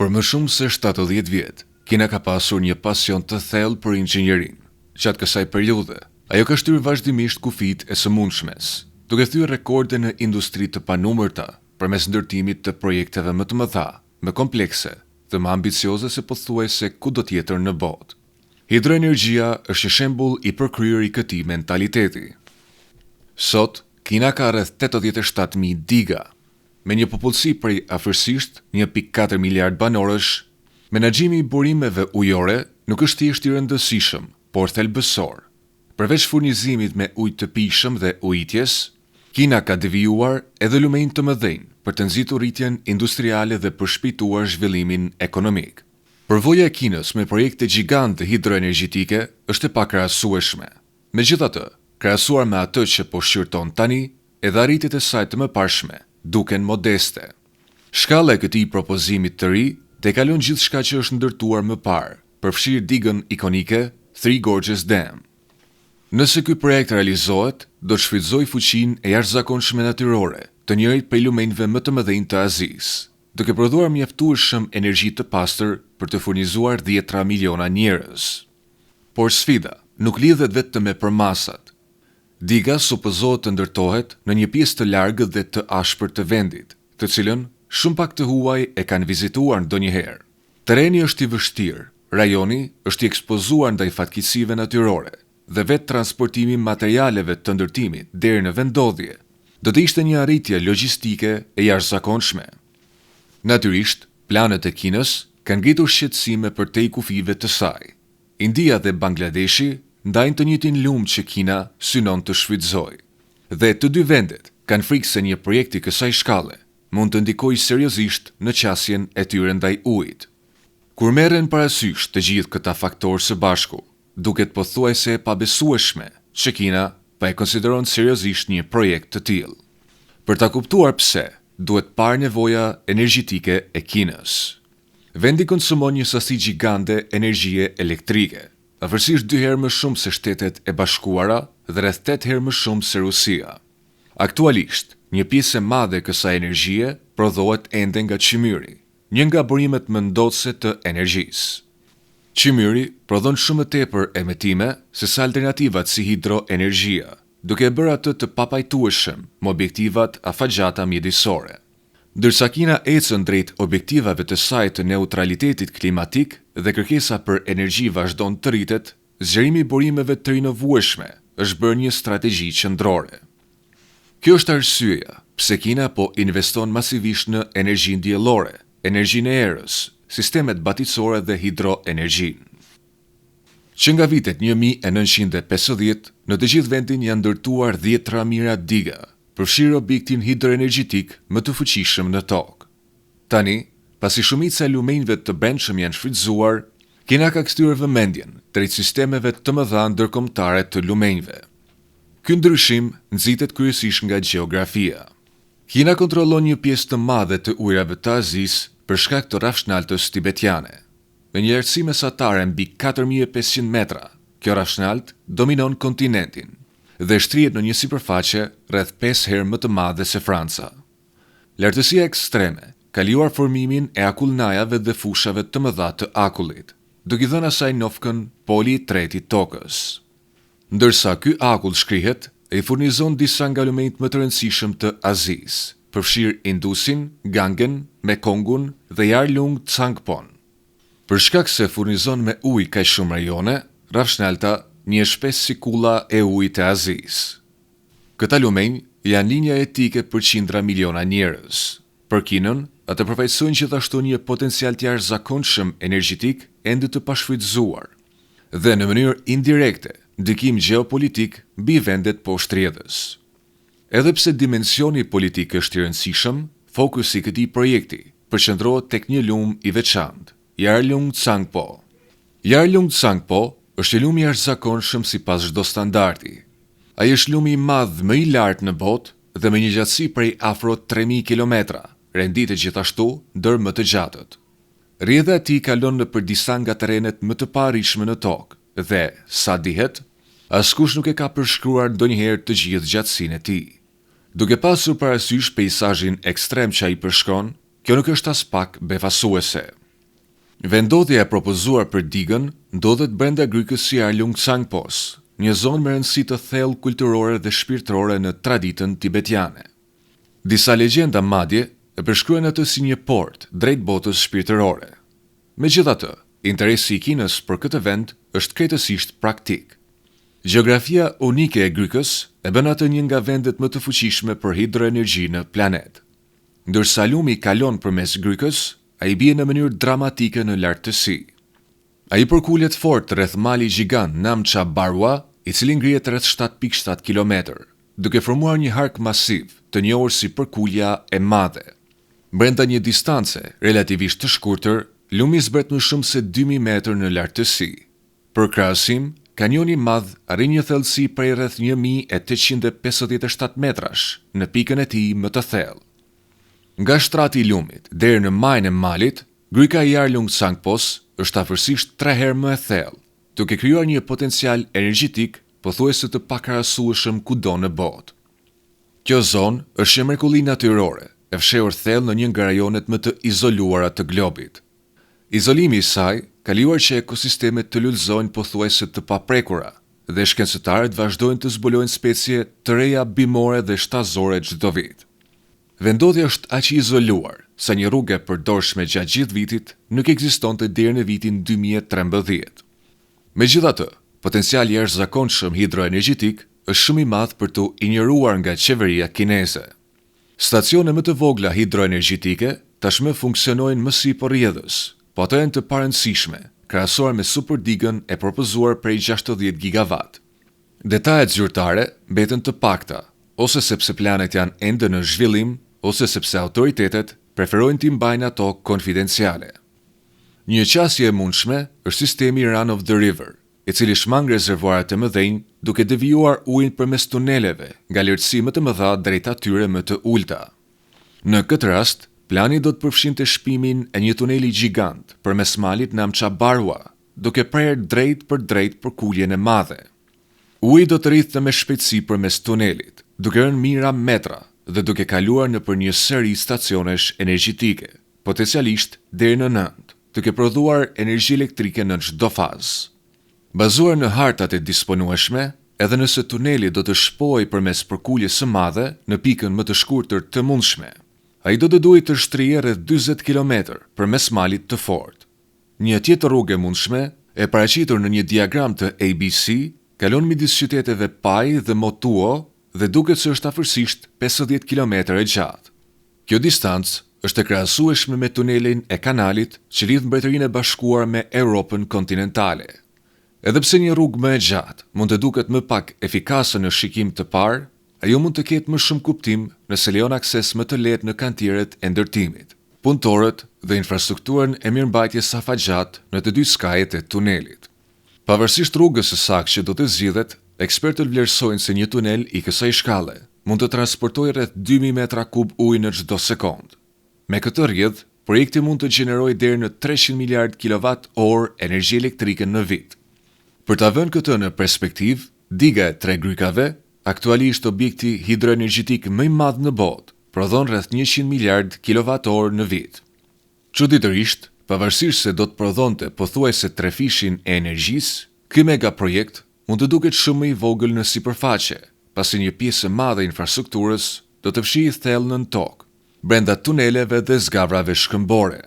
Për më shumë se 70 vjet, Kina ka pasur një pasion të thellë për inxhinierinë. Gjatë kësaj periudhe, ajo ka shtyrë vazhdimisht kufijtë e së mundshmes, duke thyer rekorde në industri të panumërta përmes ndërtimit të projekteve më të mëdha, më komplekse dhe më ambicioze se pothuajse kudo tjetër në botë. Hidroenergjia është një shembull i përkryer i këtij mentaliteti. Sot, Kina ka rreth 87.000 diga, Me një popullsi prej afërsisht 1,4 miliardë banorësh, menaxhimi i burimeve ujore nuk është thjesht i rëndësishëm, por thelbësor. Përveç furnizimit me ujë të pijshëm dhe ujitjes, Kina ka devijuar edhe lumenj të mëdhenj për të nxitur rritjen industriale dhe përshpejtuar zhvillimin ekonomik. Përvoja e Kinës me projekte gjigante hidroenergjetike është e pakrahasueshme. Megjithatë, krahasuar me atë që po shqyrton tani, edhe arritjet e saj të mëparshme duken modeste. Shkalla e këtij propozimi të ri tejkalon gjithçka që është ndërtuar më parë, përfshirë digën ikonike Three Gorges Dam. Nëse ky projekt realizohet, do të shfrytëzojë fuqinë e jashtëzakonshme natyrore të njërit prej lumenjve më të mëdhenj të Azisë, duke prodhuar mjaftueshëm energji të pastër për të furnizuar dhjetëra miliona njerëz. Por sfida nuk lidhet vetëm me përmasat. Diga supozohet të ndërtohet në një pjesë të largët dhe të ashpër të vendit, të cilën shumë pak të huaj e kanë vizituar ndonjëherë. Terreni është i vështirë, rajoni është i ekspozuar ndaj fatkeqësive natyrore dhe vetë transportimi i materialeve të ndërtimit deri në vendndodhje do të ishte një arritje logjistike e jashtëzakonshme. Natyrisht, planet e Kinës kanë ngritur shqetësime përtej kufijve të saj. India dhe Bangladeshi ndajnë të njëjtin lumë që Kina synon të shfrytëzojë. Dhe të dy vendet kanë frikë se një projekt i kësaj shkalle mund të ndikojë seriozisht në qasjen e tyre ndaj ujit. Kur merren parasysh të gjithë këta faktorë së bashku, duket pothuajse e pabesueshme që Kina po e konsideron seriozisht një projekt të tillë. Për ta kuptuar pse, duhet parë nevoja energjetike e Kinës. Vendi konsumon një sasi gjigande energjie elektrike, afërsisht dy herë më shumë se Shtetet e Bashkuara dhe rreth tetë herë më shumë se Rusia. Aktualisht, një pjesë e madhe e kësaj energjie prodhohet ende nga qymyri, një nga burimet më ndotëse të energjisë. Qymyri prodhon shumë më tepër emetime sesa alternativat si hidroenergjia, duke e bërë atë të papajtueshëm me objektivat afatgjata mjedisore. Ndërsa Kina ecën drejt objektivave të saj të neutralitetit klimatik dhe kërkesa për energji vazhdon të rritet, zgjerimi i burimeve të rinovueshme është bërë një strategji qendrore. Kjo është arsyeja pse Kina po investon masivisht në energjinë diellore, energjinë e erës, sistemet baticore dhe hidroenergjinë. Që nga vitet 1950, në të gjithë vendin janë ndërtuar dhjetëra mijëra diga, përfshirë objektin hidroenergjetik më të fuqishëm në tokë. Tani, pasi shumica e lumenjve të brendshëm janë shfrytëzuar, Kina ka kthyer vëmendjen drejt sistemeve të mëdha ndërkombëtare të lumenjve. Ky ndryshim nxitet kryesisht nga gjeografia. Kina kontrollon një pjesë të madhe të ujërave të Azisë për shkak të rrafshnaltës tibetiane. Me një lartësi mesatare mbi 4500 metra, kjo rrafshnaltë dominon kontinentin dhe shtrihet në një sipërfaqe rreth 5 herë më të madhe se Franca. Lartësia ekstreme ka lejuar formimin e akullnajave dhe fushave të mëdha të akullit, duke i dhënë asaj nofkën poli i tretë i tokës. Ndërsa ky akull shkrihet, ai furnizon disa nga lumenjtë më të rëndësishëm të Azisë, përfshirë Indusin, Gangen, Mekongun dhe Yarlung Tsangpon. Për shkak se furnizon me ujë kaq shumë rajone, Rrafshnalta njihet shpesh si kulla e ujit e Azisë. Këta lumenj janë linja jetike për qindra miliona njerëz. Për Kinën, ata përfaqësojnë gjithashtu një potencial të jashtëzakonshëm energjetik ende të pashfrytëzuar dhe në mënyrë indirekte ndikim gjeopolitik mbi vendet poshtë rrjedhës. Edhe pse dimensioni politik është i rëndësishëm, fokusi i këtij projekti përqendrohet tek një lumë i veçantë, Yarlung Tsangpo. Yarlung Tsangpo është një lumë i jashtëzakonshëm sipas çdo standardi. Ai është lumi i madh më i lartë në botë dhe me një gjatësi prej afro 3000 kilometra, renditet gjithashtu ndër më të gjatët. Rrjedha e tij kalon nëpër disa nga terrenet më të paarritshme në tokë dhe, sa dihet, askush nuk e ka përshkruar ndonjëherë të gjithë gjatësinë e tij. Duke pasur parasysh peisazhin ekstrem që ai përshkon, kjo nuk është aspak befasuese. Vendndodhja e propozuar për digën ndodhet brenda grykës së Yarlung Tsangpos, një zonë me rëndësi të thellë kulturore dhe shpirtërore në traditën tibetiane. Disa legjenda madje e përshkruajnë atë si një portë drejt botës shpirtërore. Megjithatë, interesi i Kinës për këtë vend është krejtësisht praktik. Gjeografia unike e grykës e bën atë një nga vendet më të fuqishme për hidroenergji në planet. Ndërsa lumi kalon përmes grykës, ai bie në mënyrë dramatike në lartësi. Ai përkulet fort rreth mali gjigant Namcha Barwa, i cili ngrihet rreth 7.7 kilometër, duke formuar një hark masiv, të njohur si Përkulja e Madhe. Brenda një distance relativisht të shkurtër, lumi zbret më shumë se 2000 metër në lartësi. Për krahasim, Kanioni i Madh arrin një thellësi prej rreth 1857 metrash në pikën e tij më të thellë. Nga shtrati i lumit deri në majën e malit, gryka e Yarlung Tsangpos është afërsisht tre herë më e thellë, duke krijuar një potencial energjetik pothuajse të pakrahasueshëm kudo në botë. Kjo zonë është një mrekulli natyrore, e fshehur thellë në një nga rajonet më të izoluara të globit. Izolimi i saj ka lejuar që ekosistemet të lulëzojnë pothuajse të paprekura dhe shkencëtarët vazhdojnë të zbulojnë specie të reja bimore dhe shtazore çdo vit. Vendndodhja është aq e izoluar sa një rrugë e përdorshme gjatë gjithë vitit nuk ekzistonte deri në vitin 2013. Megjithatë, potenciali i jashtëzakonshëm hidroenergjetik është shumë i madh për t'u injoruar nga qeveria kineze. Stacione më të vogla hidroenergjetike tashmë funksionojnë më sipër rrjedhës, po ato janë të parëndësishme, krahasuar me superdigën e propozuar prej 60 gigawatt. Detajet zyrtare mbeten të pakta, ose sepse planet janë ende në zhvillim, ose sepse autoritetet preferojnë t'i mbajnë ato konfidenciale. Një qasje e mundshme është sistemi Run of the River, i cili shmang rezervuarët e mëdhenj duke devijuar ujin përmes tuneleve nga lartësi më të mëdha drejt atyre më të ulëta. Në këtë rast, plani do të përfshinte shpimin e një tuneli gjigant përmes malit Namcha Barwa, duke prerë drejt për drejt përkuljen e madhe. Uji do të rridhte me shpejtësi përmes tunelit, duke rënë mijëra metra dhe duke kaluar nëpër një seri stacionesh energjetike, potencialisht deri në nëntë, duke prodhuar energji elektrike në çdo fazë. Bazuar në hartat e disponueshme, edhe nëse tuneli do të shpohej përmes përkuljes së madhe në pikën më të shkurtër të mundshme, ai do të duhej të shtrihej rreth 40 kilometër përmes malit të fortë. Një tjetër rrugë e mundshme, e paraqitur në një diagram të ABC, kalon midis qyteteve Pai dhe Motuo dhe duket se është afërsisht 50 kilometër e gjatë. Kjo distancë është e krahasueshme me tunelin e kanalit që lidh Mbretërinë e Bashkuar me Europën kontinentale. Edhe pse një rrugë më e gjatë mund të duket më pak efikase në shikim të parë, ajo mund të ketë më shumë kuptim nëse lejon akses më të lehtë në kantieret e ndërtimit, punëtorët dhe infrastrukturën e mirëmbajtjes afatgjatë në të dy skajet e tunelit. Pavarësisht rrugës së saktë që do të zgjidhet, ekspertët vlerësojnë se një tunel i kësaj shkalle mund të transportojë rreth 2000 metra kub ujë në çdo sekondë. Me këtë rrjedhë, projekti mund të gjenerojë deri në 300 miliard kilowatt orë energji elektrike në vit. Për ta vënë këtë në perspektivë, diga e tre grykave, aktualisht objekti hidroenergjetik më i madh në botë, prodhon rreth 100 miliard kilowatt orë në vit. Çuditërisht, pavarësisht se do të prodhonte pothuajse trefishin e energjisë, ky megaprojekt mund të duket shumë më i vogël në sipërfaqe, pasi një pjesë e madhe e infrastrukturës do të fshihej thellë nën tokë, brenda tuneleve dhe zgavrave shkëmbore.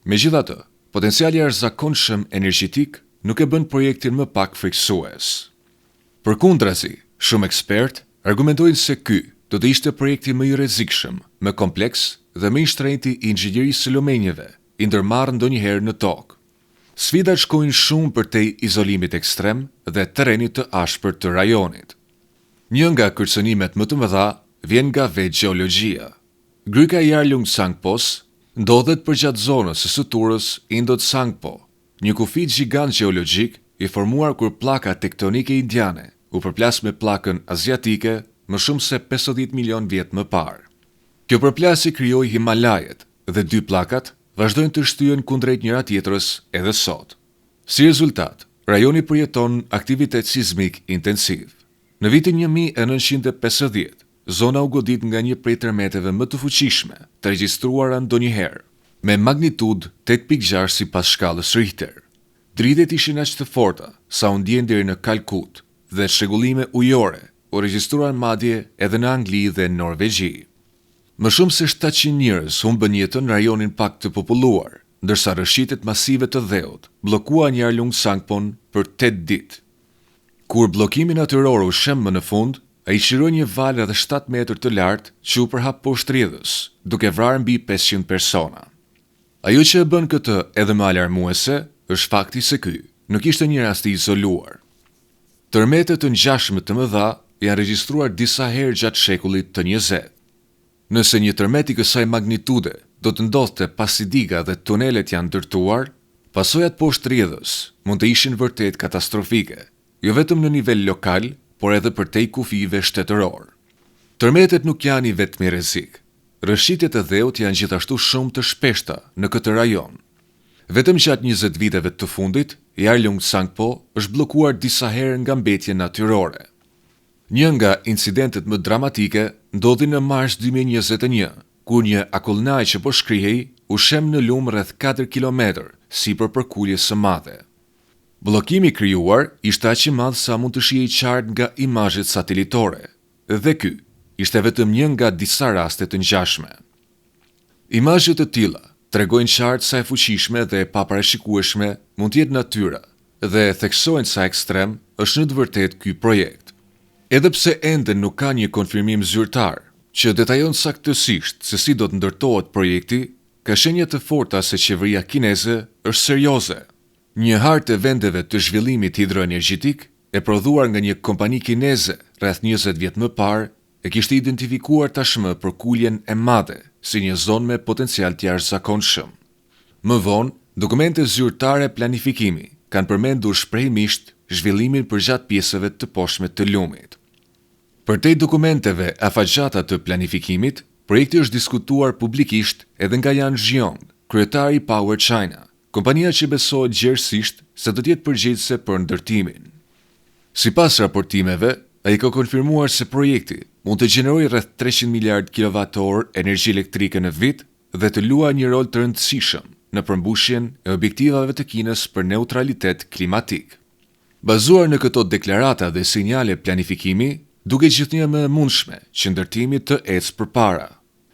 Megjithatë, potenciali i jashtëzakonshëm energjetik nuk e bën projektin më pak frikësues. Përkundrazi, shumë ekspertë argumentojnë se ky do të ishte projekti më i rrezikshëm, më kompleks dhe më i shtrenjti i inxhinierisë së lumenjve, i ndërmarrë ndonjëherë në tokë. Sfidat shkojnë shumë përtej izolimit ekstrem dhe terrenit të ashpër të rajonit. Një nga kërcënimet më të mëdha vjen nga vetë gjeologjia. Gryka e Yarlung Tsangpos ndodhet përgjatë zonës së suturës Indo-Tsangpo, një kufi gjigant gjeologjik i formuar kur pllaka tektonike indiane u përplas me pllakën aziatike më shumë se 50 milion vjet më parë. Kjo përplasje krijoi Himalajet dhe dy pllakat vazhdojnë të shtyhen kundrejt njëra tjetrës edhe sot. Si rezultat, rajoni përjeton aktivitet sizmik intensiv. Në vitin 1950, zona u godit nga një prej tërmeteve më të fuqishme të regjistruara ndonjëherë. me magnitudë 8.6 sipas shkallës Richter. Dridhjet ishin aq të forta sa u ndjenë deri në Kalkutë dhe çrregullime ujore u regjistruan madje edhe në Angli dhe Norvegji. Më shumë se 700 njerëz humbën jetën në rajonin pak të populluar, ndërsa rrëshqitjet masive të dheut bllokuan Yarlung Tsangpon për tetë ditë. Kur bllokimi natyror u shemb më në fund, ai çliroi një valë rreth 7 metër të lartë që u përhap poshtë rrjedhës, duke vrarë mbi 500 persona. Ajo që e bën këtë edhe më alarmuese është fakti se ky nuk ishte një rast i izoluar. Tërmete të ngjashme të mëdha janë regjistruar disa herë gjatë shekullit të 20. Nëse një tërmet i kësaj magnitude do të ndodhte pasi diga dhe tunelet janë ndërtuar, pasojat poshtë rrjedhës mund të ishin vërtet katastrofike, jo vetëm në nivel lokal, por edhe përtej kufijve shtetërorë. Tërmetet nuk janë i vetmi rrezik. Rrëshqitjet e dheut janë gjithashtu shumë të shpeshta në këtë rajon. Vetëm gjatë 20 viteve të fundit, Yarlung Tsangpo është bllokuar disa herë nga mbetje natyrore. Një nga incidentet më dramatike ndodhi në mars 2021, kur një akullnajë që po shkrihej u shemb në lumë rreth 4 kilometër sipër përkuljes së madhe. Bllokimi i krijuar ishte aq i madh sa mund të shihej qartë nga imazhet satelitore, dhe ky ishte vetëm një nga disa raste të ngjashme. Imazhe të tilla tregojnë qartë sa e fuqishme dhe e paparashikueshme mund të jetë natyra dhe theksojnë sa ekstrem është në të vërtetë ky projekt. Edhe pse ende nuk ka një konfirmim zyrtar që detajon saktësisht se si do të ndërtohet projekti, ka shenja të forta se qeveria kineze është serioze. Një hartë e vendeve të zhvillimit hidroenergjetik e prodhuar nga një kompani kineze rreth 20 vjet më parë, e kishte identifikuar tashmë përkuljen e madhe si një zonë me potencial të jashtëzakonshëm. Më vonë, dokumente zyrtare planifikimi kanë përmendur shprehimisht zhvillimin përgjatë pjesëve të poshtme të lumit. Përtej dokumenteve afatgjata të planifikimit, projekti është diskutuar publikisht edhe nga Yan Zhiyong, kryetari i Power China, kompania që besohet gjerësisht se do të jetë përgjegjëse për ndërtimin. Sipas raportimeve, ai ka konfirmuar se projekti mund të gjenerojë rreth 300 miliard kilowatt-orë energji elektrike në vit dhe të luajë një rol të rëndësishëm në përmbushjen e objektivave të Kinës për neutralitet klimatik. Bazuar në këto deklarata dhe sinjale planifikimi, duket gjithnjë më e mundshme që ndërtimi të ecë përpara,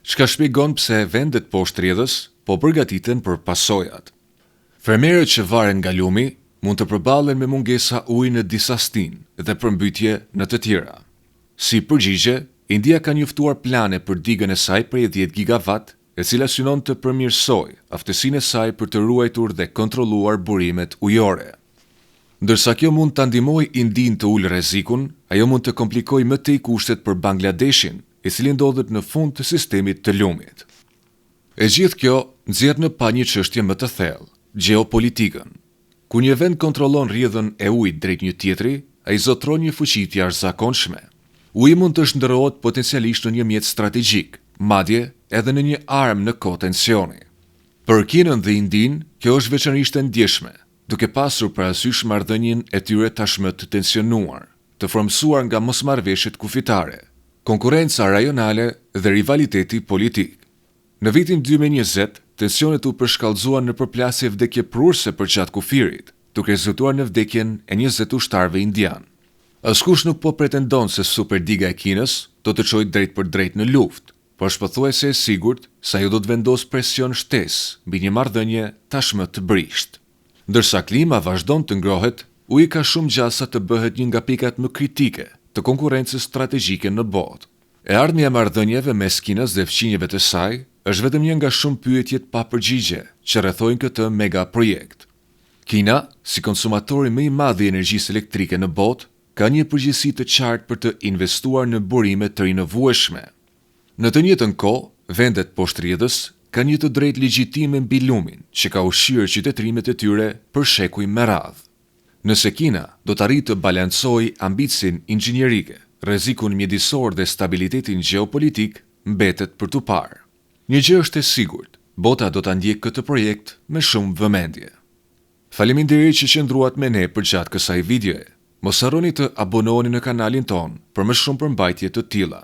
çka shpjegon pse vendet poshtë rrjedhës po përgatiten për pasojat. Fermerët që varen nga lumi mund të përballen me mungesa uji në disa stinë dhe përmbytje në të tjera. Si përgjigje, India ka njoftuar plane për digën e saj prej 10 gigawatt, e cila synon të përmirësojë aftësinë e saj për të ruajtur dhe kontrolluar burimet ujore. Ndërsa kjo mund ta ndihmojë Indinë të ulë rrezikun, ajo mund të komplikojë më tej kushtet për Bangladeshin, i cili ndodhet në fund të sistemit të lumit. E gjithë kjo nxjerr në pah një çështje më të thellë, gjeopolitikën. Kur një vend kontrollon rrjedhën e ujit drejt një tjetri, ai zotëron një fuqi të jashtëzakonshme. Uji mund të shndërrohet potencialisht në një mjet strategjik, madje edhe në një armë në kohë tensioni. Për Kinën dhe Indinë, kjo është veçanërisht e ndjeshme, duke pasur parasysh marrëdhënien e tyre tashmë të tensionuar, të formësuar nga mosmarrëveshjet kufitare, konkurrenca rajonale dhe rivaliteti politik. Në vitin 2020, tensionet u përshkallëzuan në përplasje vdekjeprurëse përgjatë kufirit, duke rezultuar në vdekjen e 20 ushtarëve indian. Askush nuk po pretendon se superdiga e Kinës do të çojë drejtpërdrejt në luftë, por është pothuajse e sigurt se ajo do të vendosë presion shtesë mbi një marrëdhënie tashmë të brishtë. Ndërsa klima vazhdon të ngrohet, uji ka shumë gjasa të bëhet një nga pikat më kritike të konkurrencës strategjike në botë. E ardhmja e marrëdhënieve mes Kinës dhe fqinjëve të saj është vetëm një nga shumë pyetjet pa përgjigje që rrethojnë këtë mega projekt. Kina, si konsumatori më i madh i energjisë elektrike në botë, ka një përgjegjësi të qartë për të investuar në burime të rinovueshme. Në të njëjtën kohë, vendet poshtë rrjedhës kanë një të drejtë legjitime mbi lumin që ka ushqyer qytetërimet e tyre për shekuj me radhë. Nëse Kina do të arrijë të balancojë ambicien inxhinierike, rrezikun mjedisor dhe stabilitetin gjeopolitik, mbetet për t'u parë. Një gjë është e sigurt, bota do ta ndjekë këtë projekt me shumë vëmendje. Faleminderit që qëndruat me ne përgjatë kësaj videoje. Mos harroni të abonoheni në kanalin tonë për më shumë përmbajtje të tilla.